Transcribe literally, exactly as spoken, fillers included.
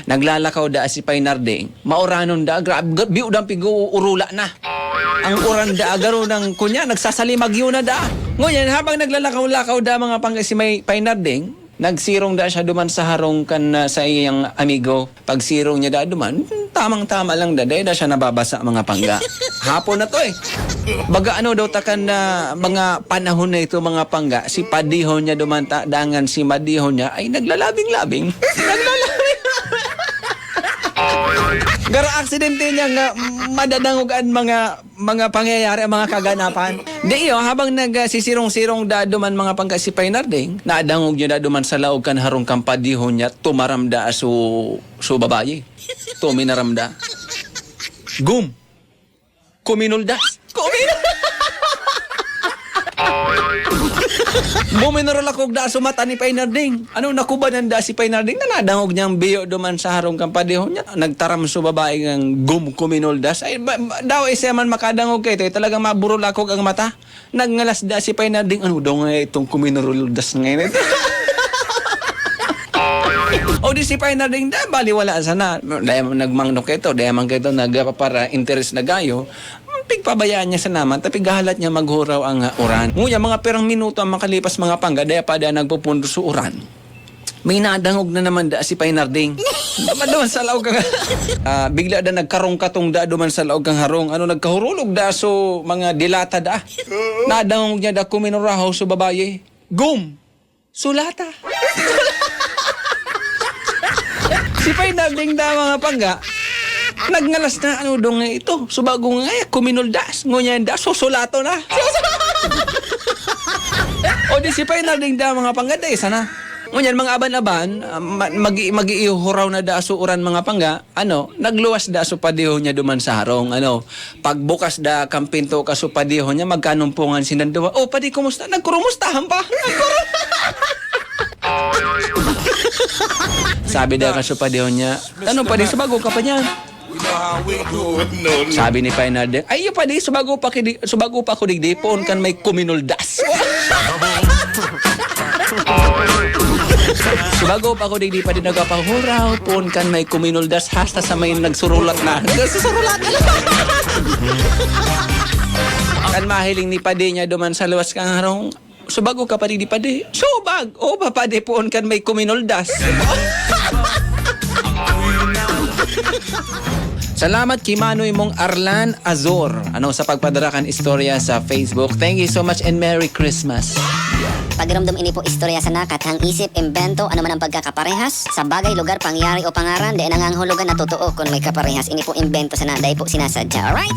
Naglalakaw da si Pay Narding. Mauranon da, grab-, ga-, biyo dang pig-uurula na. Ang uran da, garo nang kunya, nagsasalimagyo na da. Ngunyan, habang naglalakaw-lakaw da mga pangga si may Pay Narding, nagsirong da siya duman sa harong kan, ah, sa iyang amigo. Pagsirong niya da duman, tamang-tama lang da, dai da siya nababasa mga pangga. Hapon na to eh. Baga ano daw takan na mga panahon na ito mga pangga, si padihon niya duman ta, dangan si madihon niya ay naglalabing-labing. Naglalabing. Gara aksidente niya nga madadangog an mga, mga pangyayari, ang mga kaganapan. Di iyo, habang nagsisirong-sirong da duman mga pangga si Pay Narding, nadangog niya da duman sa laog kan harong kan padihon niya, tumaram da su, su babayi. Tuminaram da. Gum! Kuminuldas. Kumin- Buminurulakog da su mata ni Pay Narding. Ano, nakubanan da si Pay Narding na nadangog niyang biyo duman sa harong kan padihon niya. Nagtaram su babayi ngang gum kuminuldas. Ay, ba, ba, daw isa man makadangog kaito, eh, talagang maburulakog ang mata. Nagngalas da si Pay Narding, "Ano daw nga itong kuminuruldas ngayon ito?" O di si Pay Narding, da, baliwala sana. Dai man nagmangno kaito, dai man kaito nagpapara-interes na gayo. Pigpabayaan niya sana man, ta pighahalat niya maghuraw ang, ah, uran. Ngunyan, mga pirang minuto ang makalipas, mga pangga, dai pa da nagpupundo su uran. May nadangog na naman da si Pay Narding. Duman, duman sa laog kang, ah, bigla da nagkarungkatong da duman sa laog kang harong. Ano, nagkahurulog da su mga dilata da. Nadangog niya da kuminurahaw su babayi. Gum! Sulata! Si Pay Narding da mga pangga, nagngalas na, "Ano daw nga ito? Su bago nga, eh, kuminuldas. Ngunyan da, susulato na." O di si Pay Narding da mga pangga, dai sana. Ngunyan, mga aban-aban, ah, ma-, magi-, mag-iihuraw na da su uran mga pangga, ano, nagluwas da su padihon niya duman sa harong, ano. Pagbukas da kan pinto kan su padihon niya, magkanumpongan sinda duwa, "O, padi, kumusta?" Nagkurumustahan pa. Nagkuru- Sabi da kan su padihon niya, "Ano, padi, su bago ka pa diyan?" Sabi ni Pay Narding, "Ay, iyo, padi, su bago pa ki di-, su bago pa ako digdi, poon kan may kuminuldas." Su bago pa ako digdi, padi, nagpapahuraw, poon kan may kuminuldas, hasta sa may nagsurulat na. Nagsusurulat na. Kan mahiling ni padi niya duman sa luwas kan harong, "Su bago ka pa digdi, padi?" "Su bag-, o ba, padi, poon kan may kuminuldas." Salamat ki manoy mong Arlan Azor, ano, sa pagpadara kan istorya sa Facebook. Thank you so much and Merry Christmas. Pagiromdom, ini po istorya sana, kathang isip, imbento, ano man ang pagkakaparehas sa bagay, lugar, pangyayari o pangaran, dai nangangahulugan na totoo kun may kaparehas. Ini po imbento sana, dai po sinasadya. Alright?